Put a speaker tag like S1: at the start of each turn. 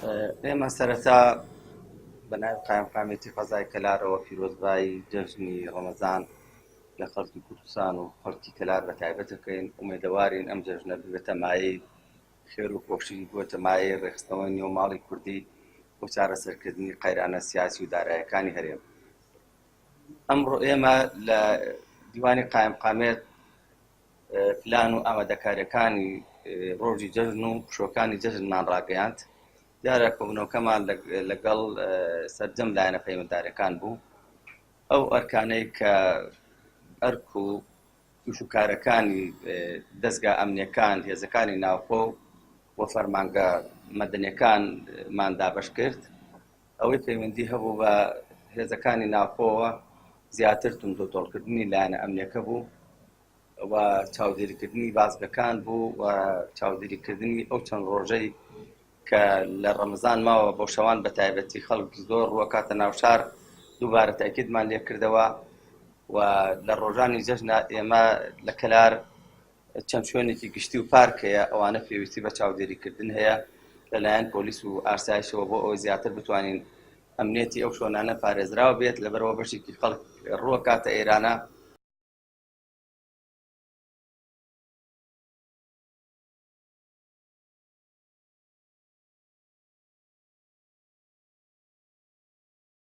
S1: ئێمە سەرەتا بە ناوی قایمقامێتی قەزای کەلارەوە پیرۆزبایی جەژنی ڕەمەزان لە خەڵکی کوردستان و خەڵکی کەلار بە تایبەت دەکەین. ئومێدەوارین ئەم جەژنە ببێتە مایەی خێر و خۆشی، ببێتە مایەی ڕێکخستنەوەی نێو ماڵی کوردی و چارەسەرکردنی قەیرانە سیاسی و دارایەکانی هەرێم. ئەمڕۆ ئێمە لە دیوانی قایمقامێت پلان و ئامادەکاریەکانی ڕۆژی جەژن و پشۆکانی جەژنمان ڕاگەیاند. دیارە کۆبوونەوەکەمان لەگەڵ سەرجەم لایەنە پەیوەنددارەکان بوو. ئەو ئەرکانەی کە ئەرک و ئیشوکارەکانی دەزگا ئەمنیەکان، هێزەکانی ناوخۆ و فەرمانگە مەدەنیەکانمان دابەش کرد، ئەوەی پەیوەندی هەبوو بە هێزەکانی ناوخۆوە زیاتر توندوتۆڵکردنی لایەنە ئەمنیەکە بوو و چاودێریکردنی بازگەکان بوو و چاودێریکردنی ئەو چەند ڕۆژەی کە لە ڕەمەزان ماوە بۆ شەوان بە تایبەتی خەڵک زۆر ڕووەکاتە ناوشار دووبارە تاکیدمان لێکردەوە و لە ڕۆژانی جەژنە ئێمە لە کەلار چەند شوێنێکی گشتی و پارک هەیە ئەوانە پێویستی بە چاودێریکردن هەیە لەلایەن پۆلیس و ئاسایشەوە بۆ ئەوەی زیاتر بتوانین ئەمنیەتی ئەو شوێنانە پارێزراو بێت لەبەرەوە بەشێکی خەڵک ڕووەکاتە ئێرانە.